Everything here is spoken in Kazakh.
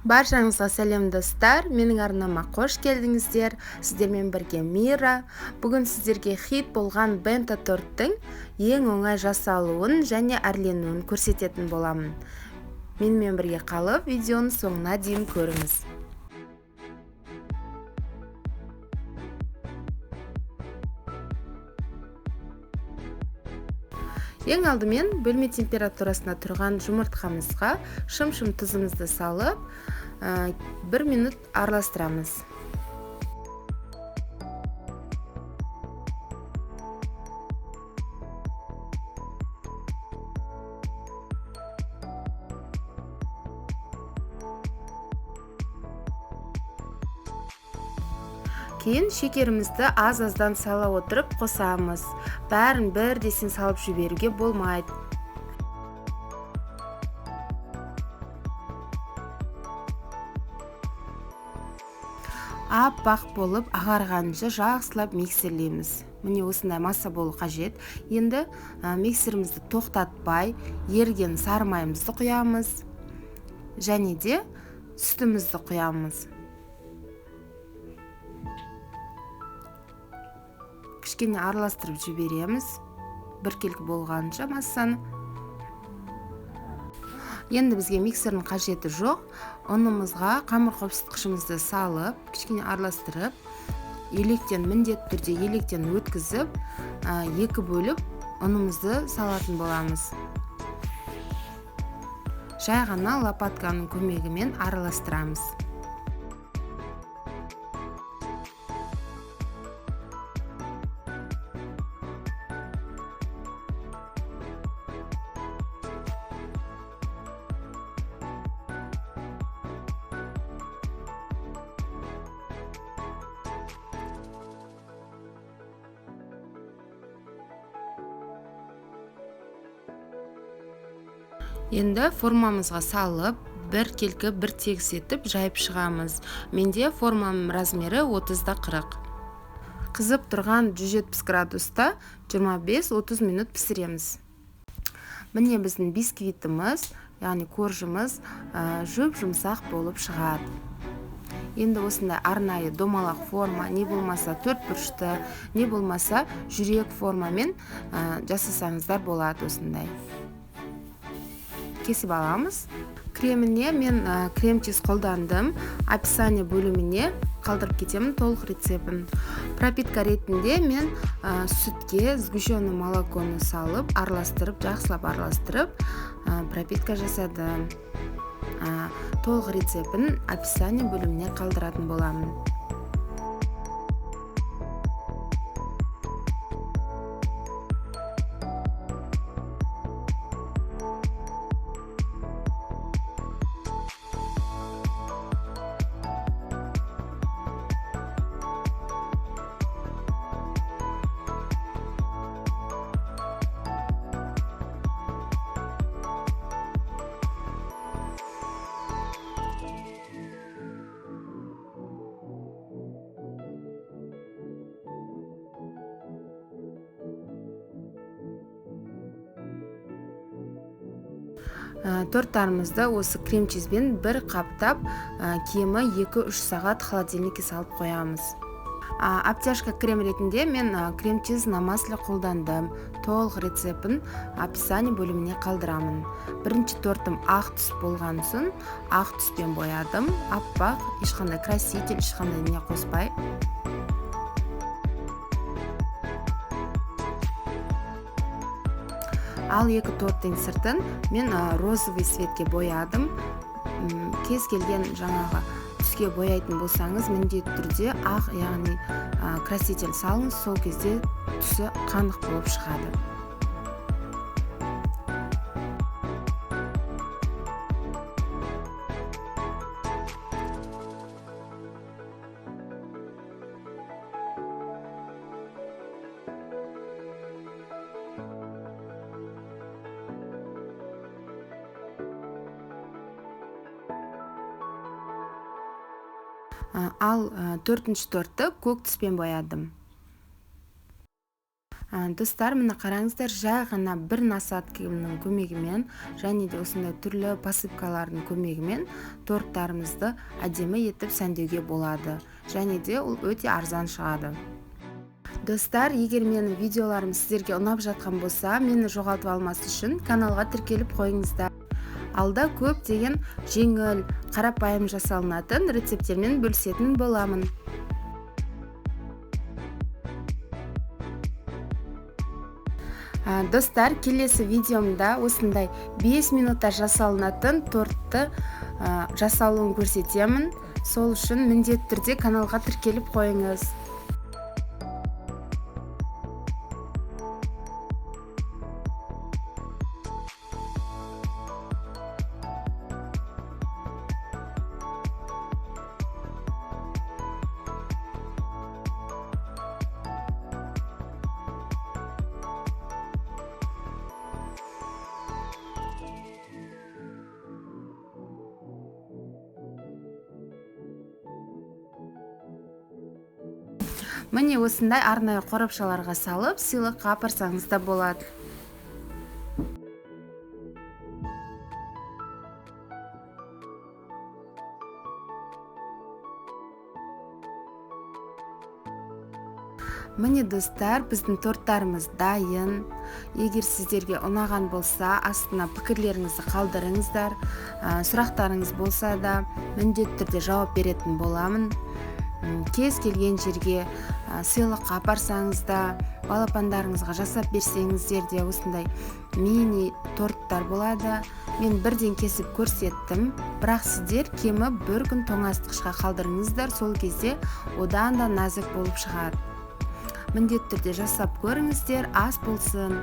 Баршаңызға сәлем, достар! Менің арнама қош келдіңіздер. Сіздермен бірге Мира. Бүгін сіздерге хит болған бенто торттың ең оңай жасалуын және әрленуін көрсететін боламын. Менімен бірге қалып, видеоның соңына дейін көріңіз. Ең алдымен бөлме температурасында тұрған жұмыртқамызға шым-шым тұзымызды салып, 1 минут араластырамыз. Кейін шекерімізді аз-аздан сала отырып қосамыз. Бәрін бірдесін салып жіберуге болмайды. Аппақ болып ағарғанша жақсылап миксерлейміз. Міне, осындай масса болу қажет. Енді миксерімізді тоқтатпай, еріген сары майымызды құямыз және де сүтімізді құямыз. Кішкене араластырып жібереміз, біркелкі болғанша массаны. Енді бізге миксердің қажеті жоқ. Ұнымызға қамыр қопсытқышымызды салып, кішкене араластырып, електен, міндетті түрде електен өткізіп, екі бөліп ұнымызды салатын боламыз. Жай ғана лопатканың көмегімен араластырамыз. Енді формамызға салып, бір келкі бір тегіс етіп жайып шығамыз. Менде формам размері 30-40. Қызып тұрған 170 градуста 25-30 минут пісіреміз. Міне, біздің бисквитіміз, яғни коржымыз, жұп-жұмсақ болып шығады. Енді осындай арнайы домалақ форма, не болмаса төрт бұрышты, не болмаса жүрек формамен жасасаңыздар болады осындай. Кесіп аламыз. Креміне мен крем-чиз қолдандым. Описание бөліміне қалдырып кетемін толық рецептін. Пропитка ретінде мен сүтке сгущенный молоконы салып, араластырып, жақсылап араластырып, пропитка жасадым. Толық рецептін описание бөліміне қалдыратын боламын. Торттарымызды осы крем-чизбен бір қаптап, кемі 2-3 сағат холодильникке салып қоямыз. Обтяжка крем ретінде мен крем-чиз на масле қолдандым. Толық рецептін описание бөліміне қалдырамын. Бірінші тортым ақ түс болған соң ақ түспен боядым. Аппақ, ешқандай краситель, ешқандай не қоспай. Ал екі торттың сыртын мен розовый цветке боядым. Кез келген жаңағы түске бояйтын болсаңыз, міндетті түрде ақ, яғни краситель салыңыз, сол кезде түсі қанық болып шығады. Ал төртінші тортты көк түспен боядым. Достар, міне қараңыздар, жай ғана бір насадканың көмегімен және де осындай түрлі посыпкалардың көмегімен торттарымызды әдемі етіп сәндеуге болады. Және де ол өте арзан шығады. Достар, егер менің видеоларым сіздерге ұнап жатқан болса, мені жоғалтып алмас үшін каналға тіркеліп қойыңыздар. Алда көптеген жеңіл, қарапайым жасалынатын рецепттермен бөлісетін боламын. Достар, келесі видеомда осындай 5 минутта жасалынатын тортты жасалуын көрсетемін. Сол үшін міндетті түрде каналға тіркеліп қойыңыз. Міне осындай арнайы қорапшаларға салып, сыйлыққа апарсаңыз да болады. Міне достар, біздің торттарымыз дайын. Егер сіздерге ұнаған болса, астына пікірлеріңізді қалдырыңыздар. Сұрақтарыңыз болса да, міндетті түрде жауап беретін боламын. Кез келген жерге сыйлыққа апарсаңыз да, балапандарыңызға жасап берсеңіздер де осындай мини торттар болады. Мен бірден кесіп көрсеттім, бірақ сіздер кемі бір күн тоңазытқышқа қалдырыңыздар, сол кезде одан да нәзік болып шығады. Міндетті түрде жасап көріңіздер, ас болсын.